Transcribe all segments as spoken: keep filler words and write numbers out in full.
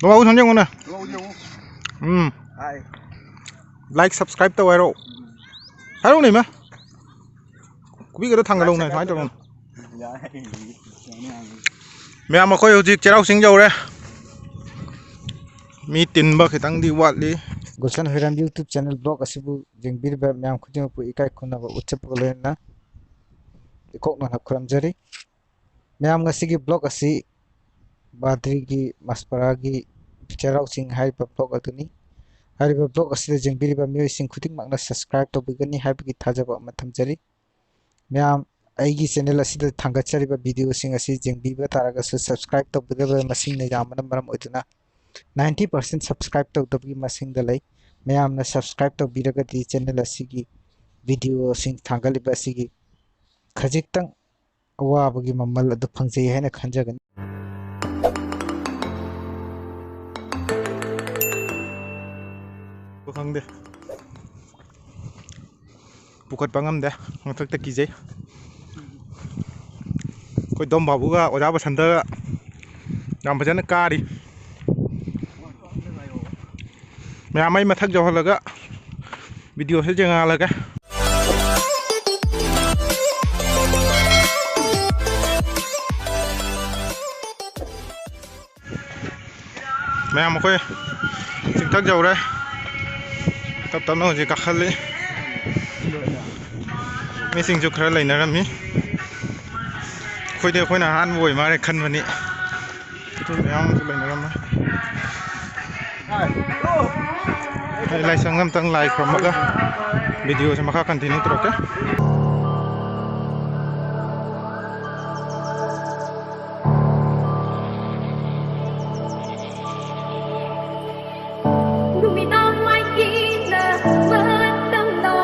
ꯇꯣꯝꯕꯥꯕꯨ ꯁꯣꯝꯗ ꯌꯦꯡꯉꯨꯅꯦ꯫ ꯎꯝ꯫ Like, subscribe ꯇꯧ ꯍꯥꯏꯔꯣ꯫ ꯍꯥꯏꯔꯛꯎꯅꯦ, ꯏꯃꯥ꯫ ꯈꯨꯕꯤꯒꯗꯣ ꯊꯥꯡꯒꯠꯂꯛꯎꯅꯦ, ꯁꯨꯃꯥꯏꯅ ꯇꯧꯔꯣ꯫ ꯃꯌꯥꯝ, ꯑꯩꯈꯣꯏ ꯍꯧꯖꯤꯛ ꯆꯩꯔꯥꯎ ꯆꯤꯡ ꯌꯧꯔꯦ꯫ ꯃꯤ ꯇꯤꯟꯕ ꯈꯤꯇꯪꯗꯤ ꯋꯥꯠꯂꯤ꯫ ꯒꯨꯜꯁꯟ ꯍꯨꯏꯔꯥꯝ YouTube channel vlog ꯑꯁꯤꯕꯨ ꯌꯦꯡꯕꯤꯔꯤꯕ ꯃꯌꯥꯝ ꯈꯨꯗꯤꯡꯃꯛꯄꯨ ꯏꯀꯥꯏ ꯈꯨꯝꯅꯕ ꯎꯠꯆꯕꯒ ꯂꯣꯏꯅꯅ ꯏꯀꯣꯛ ꯅꯣꯟꯅ ꯈꯨꯔꯨꯝꯖꯔꯤ꯫ ꯃꯌꯥꯝ, ꯉꯁꯤꯒꯤ vlog ꯑꯁꯤ ꯕꯥꯗ꯭ꯔꯤꯒꯤ ꯃꯁꯄꯔꯥꯒꯤ ꯆꯩꯔꯥꯎ ꯆꯤꯡ ꯍꯥꯏꯔꯤꯕ vlog ꯑꯗꯨꯅꯤ꯫ ꯍꯥꯏꯔꯤꯕ vlog ꯑꯁꯤꯗ ꯌꯦꯡꯕꯤꯔꯤꯕ ꯃꯤꯑꯣꯏꯁꯤꯡ ꯈꯨꯗꯤꯡꯃꯛꯅ subscribe ꯇꯧꯕꯤꯒꯅꯤ ꯍꯥꯏꯕꯒꯤ ꯊꯥꯖꯕ ꯑꯃ ꯊꯝꯖꯔꯤ꯫ ꯃꯌꯥꯝ, ꯑꯩꯒꯤ channel ꯑꯁꯤꯗ ꯊꯥꯡꯒꯠꯆꯔꯤꯕ videoꯁꯤꯡ ꯑꯁꯤ ꯌꯦꯡꯕꯤꯕ ꯇꯥꯔꯒꯁꯨ subscribe ꯇꯧꯕꯤꯗꯕ ꯃꯁꯤꯡꯅ ꯌꯥꯝꯕꯅ ꯃꯔꯝ ꯑꯣꯏꯗꯨꯅ ninety percent subscribe ꯇꯧꯗꯕꯒꯤ ꯃꯁꯤꯡꯗ ꯂꯩ꯫ ꯃꯌꯥꯝꯅ subscribe ꯇꯧꯕꯤꯔꯒꯗꯤ channel ꯑꯁꯤꯒꯤ videoꯁꯤꯡ ꯊꯥꯡꯒꯠꯂꯤꯕ ꯑꯁꯤꯒꯤ ꯈꯖꯤꯛꯇꯪ ꯑꯋꯥꯕꯒꯤ ꯃꯃꯜ ꯑꯗꯨ ꯐꯪꯖꯩ ꯍꯥꯏꯅ ꯈꯟꯖꯒꯅꯤ꯫ ꯈꯪꯗꯦ꯫ ꯄꯨꯈꯠꯄ ꯉꯝꯗꯦ꯫ ꯃꯊꯛꯇ ꯀꯤꯖꯩ꯫ ꯑꯩꯈꯣꯏ ꯗꯣꯝ ꯕꯥꯕꯨꯒ ꯑꯣꯖꯥ ꯕꯁꯟꯇꯒ ꯌꯥꯝ ꯐꯖꯅ ꯀꯥꯔꯤ꯫ ꯃꯌꯥꯝ ꯑꯩ ꯃꯊꯛ ꯌꯧꯍꯜꯂꯒ videoꯁꯦ ꯌꯦꯡꯍꯜꯂꯒꯦ꯫ ꯃꯌꯥꯝ ꯑꯩꯈꯣꯏ ꯆꯤꯡꯊꯛ ꯌꯧꯔꯦ꯫ ꯇꯞ ꯇꯞꯅ ꯍꯧꯖꯤꯛ ꯀꯥꯈꯠꯂꯤ꯫ ꯃꯤꯁꯤꯡꯁꯨ ꯈꯔ ꯂꯩꯅꯔꯝꯃꯤ꯫ ꯑꯩꯈꯣꯏꯗꯤ ꯑꯩꯈꯣꯏꯅ ꯑꯍꯥꯟꯕ ꯑꯣꯏ ꯃꯥꯜꯂꯦ ꯈꯟꯕꯅꯤ꯫ ꯃꯌꯥꯝ ꯑꯃꯁꯨ ꯂꯩꯅꯔꯝꯃꯦ꯫ ꯑꯩ ꯂꯥꯏꯁꯪ ꯑꯝꯇꯪ ꯂꯥꯏ ꯈꯨꯔꯨꯝꯃꯒ videoꯁꯦ ꯃꯈꯥ continue ꯇꯧꯔꯛꯀꯦ꯫ ꯅꯨꯃꯤꯗꯥꯡ ꯋꯥꯏꯒꯤꯅ ꯃꯇꯝꯗ,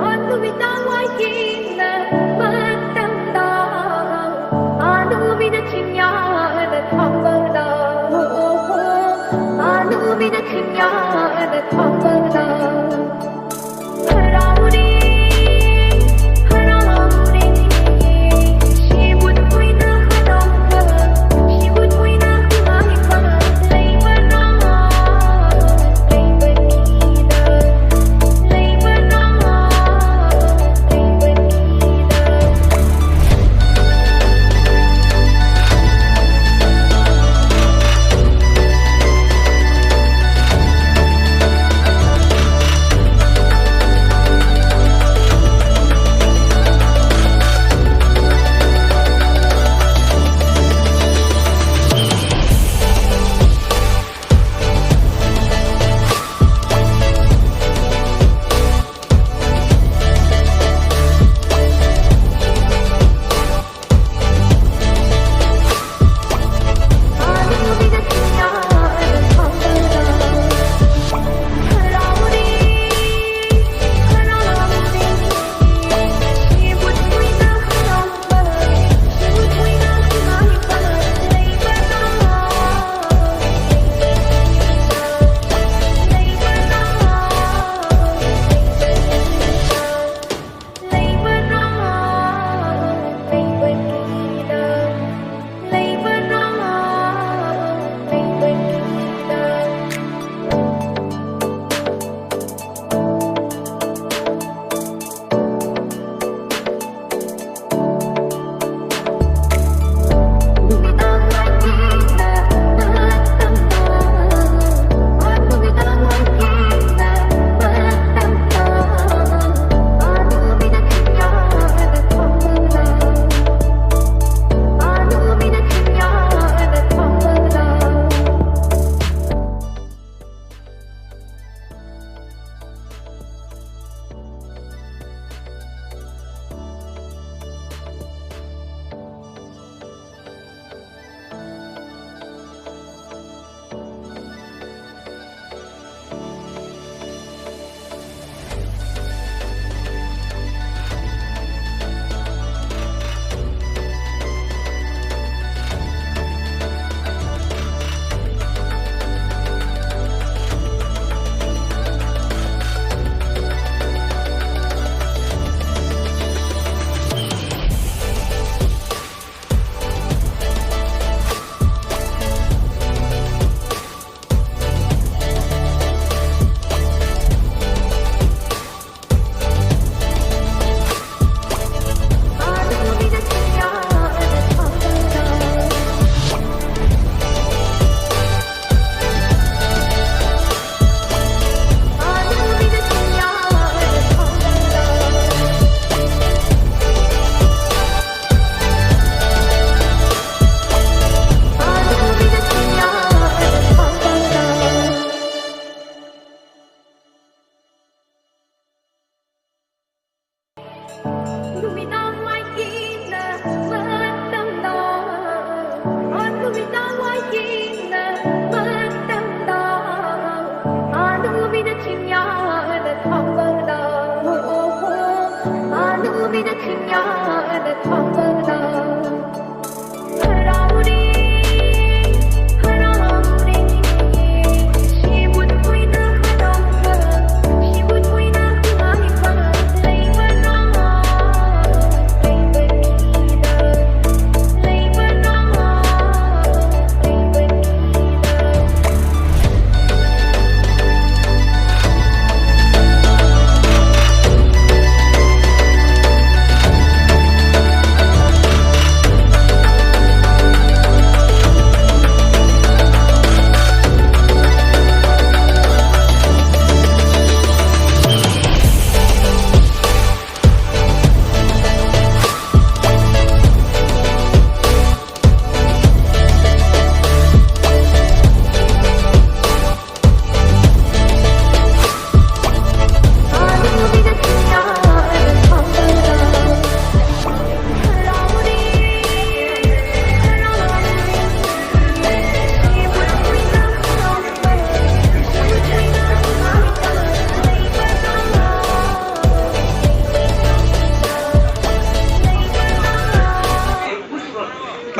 ꯑ, ꯅꯨꯃꯤꯗꯥꯡ ꯋꯥꯏꯒꯤꯅ ꯃꯇꯝꯗ, ꯑ, ꯅꯨꯃꯤꯠꯅ ꯆꯤꯡꯌꯥꯗ ꯊꯥꯡꯕꯗ, ꯑ, ꯅꯨꯃꯤꯠꯅ ꯆꯤꯡꯌꯥꯗ ꯊꯥꯡꯕꯗ꯫ ꯍꯔꯥꯎꯔꯦ, ꯍꯔꯥꯎꯔꯦ, ꯁꯤꯕꯨ ꯊꯣꯏꯅ ꯍꯔꯥꯎꯕ, ꯁꯤꯕꯨ ꯊꯣꯏꯅ ꯅꯨꯡꯉꯥꯏꯕ꯫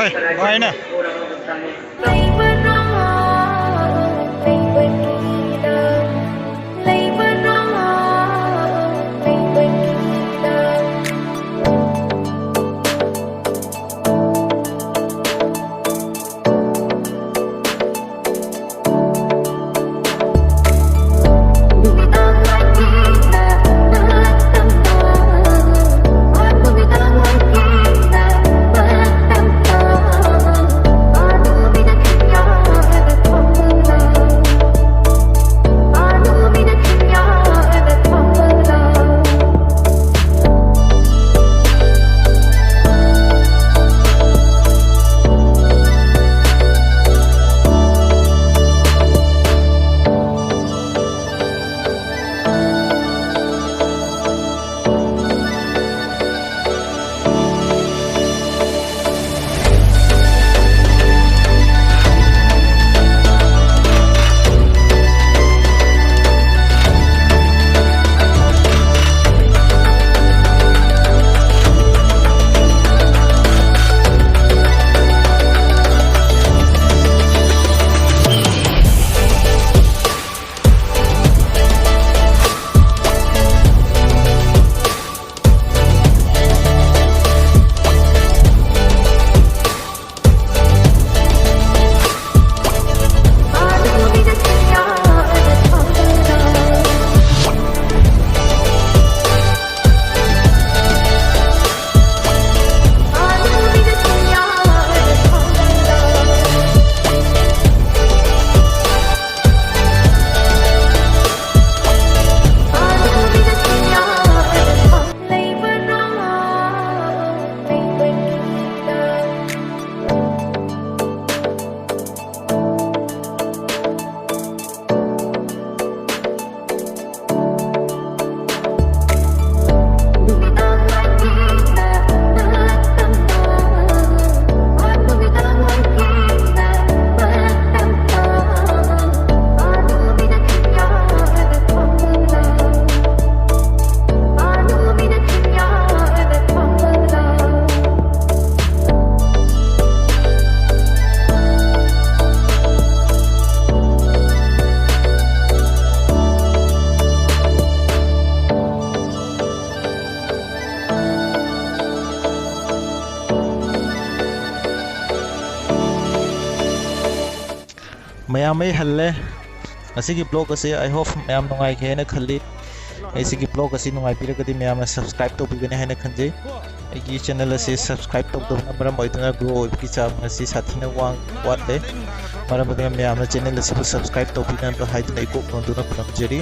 ꯑꯦ, ꯅꯨꯡꯉꯥꯏꯅꯦ꯫ ꯃꯩ ꯍꯜꯂꯦ꯫ ꯉꯁꯤꯒꯤ vlog ꯑꯁꯤ I hope ꯃꯌꯥꯝ ꯅꯨꯡꯉꯥꯏꯈꯤ ꯍꯥꯏꯅ ꯈꯜꯂꯤ꯫ ꯑꯩ ꯁꯤꯒꯤ vlog ꯑꯁꯤ ꯅꯨꯡꯉꯥꯏꯕꯤꯔꯒꯗꯤ ꯃꯌꯥꯝꯅ subscribe ꯇꯧꯕꯤꯒꯅꯤ ꯍꯥꯏꯅ ꯈꯟꯖꯩ꯫ ꯑꯩꯒꯤ channel ꯑꯁꯤ subscribe ꯇꯧꯗꯕꯅ ꯃꯔꯝ ꯑꯣꯏꯗꯨꯅ grow ꯑꯣꯏꯕꯒꯤ ꯆꯥꯡ ꯑꯁꯤ ꯁꯥꯊꯤꯅ ꯋꯥꯡ-, ꯋꯥꯠꯂꯦ꯫ ꯃꯔꯝ ꯑꯗꯨꯅ ꯃꯌꯥꯝꯅ channel ꯑꯁꯤꯕꯨ subscribe ꯇꯧꯕꯤꯅꯕ ꯍꯥꯏꯗꯨꯅ ꯏꯀꯣꯛ ꯅꯣꯟꯗꯨꯅ ꯈꯨꯔꯨꯝꯖꯔꯤ꯫